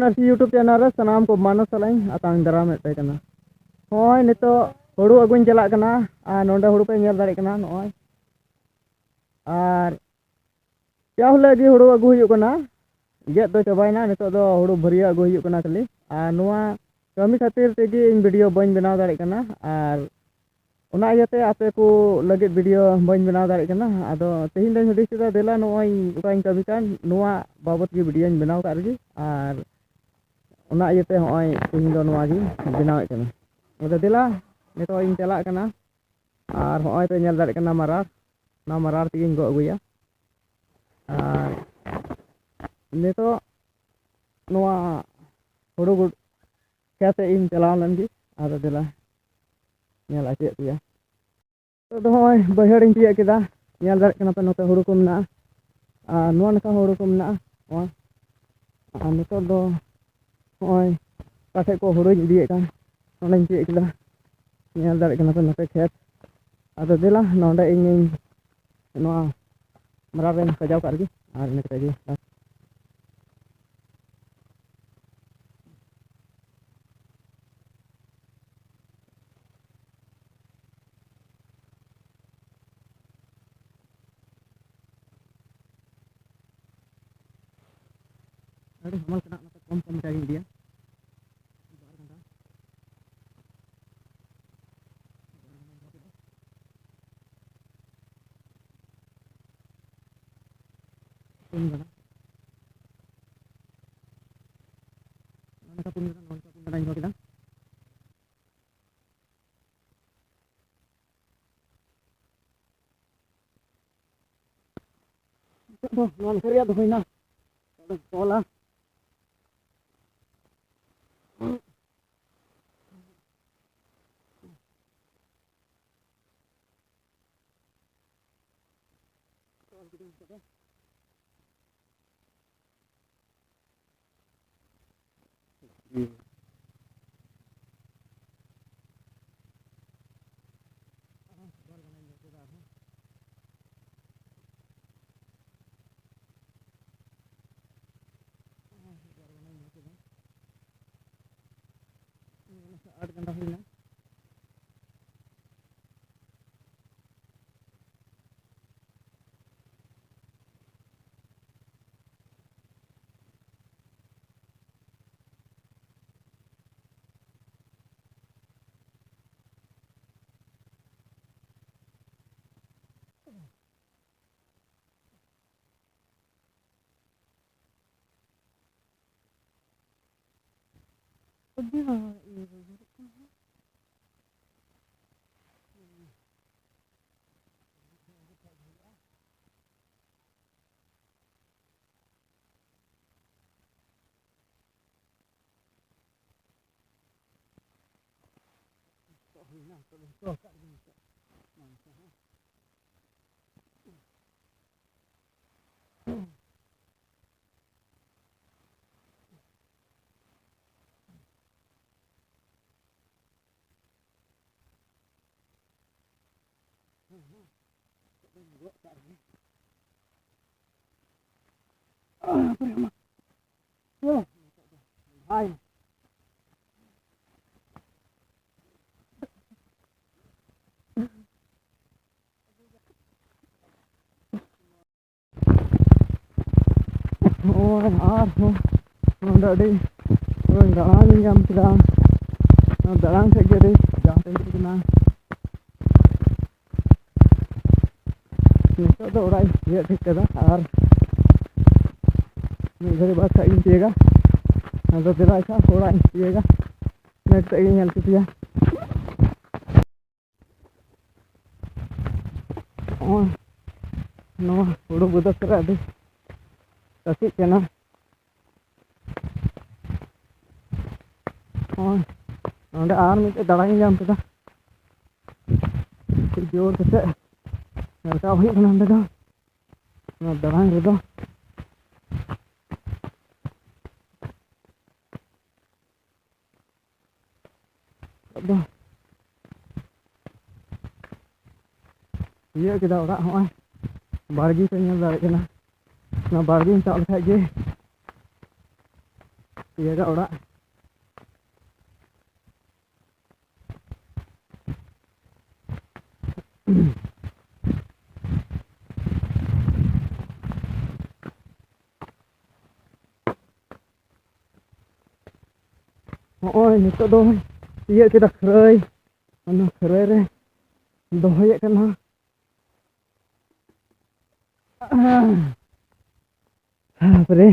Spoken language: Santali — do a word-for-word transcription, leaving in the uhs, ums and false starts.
ᱱᱟᱨᱥᱤ YouTube channel ᱨᱮ ᱥᱟᱱᱟᱢ ᱠᱚ ᱢᱟᱱᱚᱛ ᱥᱟᱞᱟᱜ ᱤᱧ ᱟᱛᱟᱝ ᱫᱟᱨᱟᱢᱮᱫ ᱯᱮ ᱠᱟᱱᱟ᱾ ᱱᱚᱜᱼᱚᱭ ᱱᱤᱛᱚᱜ ᱦᱩᱲᱩ ᱟᱹᱜᱩᱧ ᱪᱟᱞᱟᱜ ᱠᱟᱱᱟ, ᱟᱨ ᱱᱚᱰᱮ ᱦᱩᱲᱩ ᱯᱮ ᱧᱮᱞ ᱫᱟᱲᱮᱭᱟᱜ ᱠᱟᱱᱟ᱾ ᱱᱚᱜᱼᱚᱭ, ᱟᱨ ᱡᱟ ᱦᱤᱞᱳᱜ ᱜᱮ ᱦᱩᱲᱩ ᱟᱹᱜᱩ ᱦᱩᱭᱩᱜ ᱠᱟᱱᱟ, ᱜᱮᱫ ᱫᱚ ᱪᱟᱵᱟᱭᱮᱱᱟ, ᱱᱤᱛᱚᱜ ᱫᱚ ᱦᱩᱲᱩ ᱵᱷᱟᱹᱨᱭᱟᱹ ᱟᱹᱜᱩ ᱦᱩᱭᱩᱜ ᱠᱟᱱᱟ ᱠᱷᱟᱹᱞᱤ᱾ ᱟᱨ ᱱᱚᱣᱟ ᱠᱟᱹᱢᱤ ᱠᱷᱟᱹᱛᱤᱨ ᱛᱮᱜᱮ ᱤᱧ video ᱵᱟᱹᱧ ᱵᱮᱱᱟᱣ ᱫᱟᱲᱮᱭᱟᱜ ᱠᱟᱱᱟ, ᱟᱨ ᱚᱱᱟ ᱤᱭᱟᱹᱛᱮ ᱟᱯᱮ ᱠᱚ ᱞᱟᱹᱜᱤᱫ video ᱵᱟᱹᱧ ᱵᱮᱱᱟᱣ ᱫᱟᱲᱮᱭᱟᱜ ᱠᱟᱱᱟ᱾ ᱟᱫᱚ ᱛᱮᱦᱮᱧ ᱫᱚᱧ ᱦᱩᱫᱤᱥ ᱠᱮᱫᱟ, ᱫᱮᱞᱟ ᱱᱚᱜᱼᱚᱭ ᱚᱠᱟᱧ ᱠᱟᱹᱢᱤ ᱠᱟᱱ, ᱱᱚᱣᱟ ᱵᱟᱵᱚᱛ ᱜᱮ videoᱧ ᱵᱮᱱᱟᱣ ᱠᱟᱜ ᱨᱮᱜᱮ, ᱟᱨ ᱚᱱᱟ ᱤᱭᱟᱹᱛᱮ ᱦᱚᱸᱜᱼᱚᱭ ᱛᱮᱦᱮᱧ ᱫᱚ ᱱᱚᱣᱟ ᱜᱤᱧ ᱵᱮᱱᱟᱣᱮᱫ ᱠᱟᱱᱟ᱾ ᱟᱫᱚ ᱫᱮᱞᱟ, ᱱᱤᱛᱚᱜ ᱤᱧ ᱪᱟᱞᱟᱜ ᱠᱟᱱᱟ, ᱟᱨ ᱦᱚᱸᱜᱼᱚᱭ ᱯᱮ ᱧᱮᱞ ᱫᱟᱲᱮᱭᱟᱜ ᱠᱟᱱᱟ ᱢᱟᱨᱟᱲ, ᱚᱱᱟ ᱢᱟᱨᱟᱲ ᱛᱮᱜᱮᱧ ᱜᱚᱜ ᱟᱹᱜᱩᱭᱟ᱾ ᱟᱨ ᱱᱤᱛᱚᱜ ᱱᱚᱣᱟ ᱦᱩᱲᱩ ᱜᱚᱰ-, ᱠᱷᱮᱛ ᱥᱮᱫ ᱤᱧ ᱪᱟᱞᱟᱣ ᱞᱮᱱ ᱜᱮ᱾ ᱟᱫᱚ ᱫᱮᱞᱟ, ᱧᱮᱞ ᱟᱪᱚᱭᱮᱫ ᱯᱮᱭᱟ᱾ ᱱᱤᱛᱚᱜ ᱫᱚ ᱦᱚᱸᱜᱼᱚᱭ ᱵᱟᱹᱭᱦᱟᱹᱲᱤᱧ ᱛᱤᱭᱟᱹᱜ ᱠᱮᱫᱟ᱾ ᱧᱮᱞ ᱫᱟᱲᱮᱭᱟᱜ ᱠᱟᱱᱟ ᱯᱮ, ᱱᱚᱛᱮ ᱦᱩᱲᱩ ᱠᱚ ᱢᱮᱱᱟᱜᱼᱟ, ᱟᱨ ᱱᱚᱣᱟ ᱱᱟᱠᱷᱟ ᱦᱚᱸ ᱦᱩᱲᱩ ᱠᱚ ᱢᱮᱱᱟᱜᱼᱟ᱾ ᱱᱚᱣᱟ, ᱟᱨ ᱱᱤᱛᱚᱜ ᱫᱚ ᱦᱚᱸᱜᱼᱚᱭ ᱚᱠᱟ ᱴᱷᱮᱡ ᱠᱚ ᱦᱩᱲᱩᱧ ᱤᱫᱤᱭᱮᱫ ᱠᱟᱱ, ᱱᱚᱸᱰᱮᱧ ᱛᱤᱭᱟᱹᱜ ᱠᱮᱫᱟ᱾ ᱧᱮᱞ ᱫᱟᱲᱮᱭᱟᱜ ᱠᱟᱱᱟ ᱯᱮ ᱱᱚᱛᱮ ᱠᱷᱮᱛ᱾ ᱟᱫᱚ ᱫᱮᱞᱟ, ᱱᱚᱸᱰᱮ ᱤᱧᱤᱧ ᱱᱚᱣᱟ ᱢᱟᱨᱟᱲ ᱨᱮᱧ ᱥᱟᱡᱟᱣ ᱠᱟᱜ ᱨᱮᱜᱮ, ᱟᱨ ᱤᱱᱟᱹ ᱠᱟᱛᱮ ᱜᱮ᱾ ᱟᱹᱰᱤ ᱦᱟᱢᱟᱞ ᱠᱟᱱᱟ, ᱚᱱᱟᱛᱮ ᱠᱚᱢ ᱠᱚᱢ ᱢᱟᱪᱷᱟ ᱜᱤᱧ ᱤᱫᱤᱭᱟ᱾ ᱵᱟᱨ ᱜᱟᱱᱰᱟ᱾ ᱯᱩᱱ ᱜᱟᱱᱰᱟ᱾ ᱱᱚᱜᱼᱚ ᱱᱚᱝᱠᱟ ᱯᱩᱱ ᱜᱟᱱᱰᱟ, ᱱᱚᱜᱼᱚ ᱱᱚᱝᱠᱟ ᱯᱩᱱ ᱜᱟᱱᱰᱟᱧ ᱫᱚᱦᱚ ᱠᱮᱫᱟ᱾ ᱱᱤᱛᱚᱜ ᱫᱚ ᱱᱚᱣᱟ ᱞᱩᱠᱷᱟᱹ ᱨᱮᱭᱟᱜ ᱫᱚ ᱦᱩᱭᱱᱟ᱾ ᱟᱫᱚ ᱛᱚᱞᱟ᱾ ᱟᱴ ᱜᱷᱚᱱᱴᱟ ᱦᱩᱭᱱᱟ᱾ ᱟᱹᱰᱤ ᱦᱚᱲ ᱤᱭᱟᱹ ᱨᱮ ᱡᱩᱨᱩᱜ ᱠᱟᱱᱟ᱾ ᱱᱤᱛᱚᱜ ᱦᱩᱭᱱᱟ, ᱱᱤᱛᱚᱜ ᱫᱚ ᱡᱚᱛᱚ ᱟᱠᱟᱫ ᱜᱮ ᱱᱤᱛᱚᱜ᱾ ᱵᱟᱝ ᱥᱮ ᱦᱟᱸᱜ᱾ ᱱᱚᱜᱼᱚᱭ ᱟᱨᱦᱚᱸ ᱱᱚᱰᱮ ᱟᱹᱰᱤ ᱫᱟᱬᱟᱱ ᱤᱧ ᱧᱟᱢ ᱠᱮᱫᱟ᱾ ᱱᱚᱣᱟ ᱫᱟᱬᱟᱱ ᱴᱷᱮᱡ ᱜᱮ ᱟᱹᱰᱤ ᱡᱟᱝ ᱛᱟᱦᱮᱸ ᱠᱟᱱᱟ᱾ ᱱᱤᱛᱚᱜ ᱫᱚ ᱚᱲᱟᱜ ᱤᱧ ᱛᱤᱭᱳᱜ ᱴᱷᱤᱠ ᱠᱟᱫᱟ ᱟᱨ ᱢᱤᱫ ᱜᱷᱟᱹᱲᱤ ᱵᱟᱫᱽ ᱠᱷᱟᱡ ᱜᱤᱧ ᱛᱤᱭᱳᱜᱟ᱾ ᱟᱫᱚ ᱫᱮᱞᱟ ᱟᱪᱪᱷᱟ ᱚᱲᱟᱜ ᱤᱧ ᱛᱤᱭᱳᱜᱟ, ᱱᱮᱴ ᱛᱮ ᱜᱤᱧ ᱧᱮᱞ ᱦᱚᱪᱚ ᱯᱮᱭᱟ᱾ ᱱᱚᱜᱼᱚᱭ ᱱᱚᱣᱟ ᱦᱩᱲᱩ ᱵᱩᱫᱟᱹ ᱠᱚᱨᱮ ᱟᱹᱰᱤ ᱛᱟᱹᱠᱤᱡ ᱠᱟᱱᱟ᱾ ᱱᱚᱜᱼᱚᱭ ᱱᱚᱸᱰᱮ ᱟᱨ ᱢᱤᱫᱴᱮᱡ ᱫᱟᱬᱟᱧ ᱧᱟᱢ ᱠᱮᱫᱟ᱾ ᱟᱹᱰᱤ ᱡᱳᱨ ᱠᱟᱛᱮ ᱨᱟᱠᱟᱵ ᱦᱩᱭᱩᱜ ᱠᱟᱱᱟ ᱱᱚᱸᱰᱮ ᱫᱚ, ᱱᱚᱣᱟ ᱫᱟᱬᱟᱱ ᱨᱮᱫᱚ᱾ ᱟᱫᱚ ᱤᱭᱟᱹ ᱠᱮᱫᱟ ᱚᱲᱟᱜ, ᱦᱚᱸᱜᱼᱚᱭ ᱵᱟᱲᱜᱮ ᱯᱮ ᱧᱮᱞ ᱫᱟᱲᱮᱭᱟᱜ ᱠᱟᱱᱟ᱾ ᱚᱱᱟ ᱵᱟᱲᱜᱮᱧ ᱥᱟᱵ ᱞᱮᱠᱷᱟᱡ ᱜᱮ ᱤᱭᱟᱹ ᱫᱚ ᱚᱲᱟᱜ᱾ ᱦᱚᱸᱜᱼᱚᱭ ᱱᱤᱛᱚᱜ ᱫᱚ ᱤᱭᱟᱹ ᱠᱮᱫᱟ ᱠᱷᱟᱹᱨᱟᱹᱭ, ᱚᱱᱟ ᱠᱷᱟᱹᱨᱟᱹᱭ ᱨᱮ ᱫᱚᱦᱚᱭᱮᱫ ᱠᱟᱱᱟ᱾ ᱛᱟᱯᱚᱨᱮ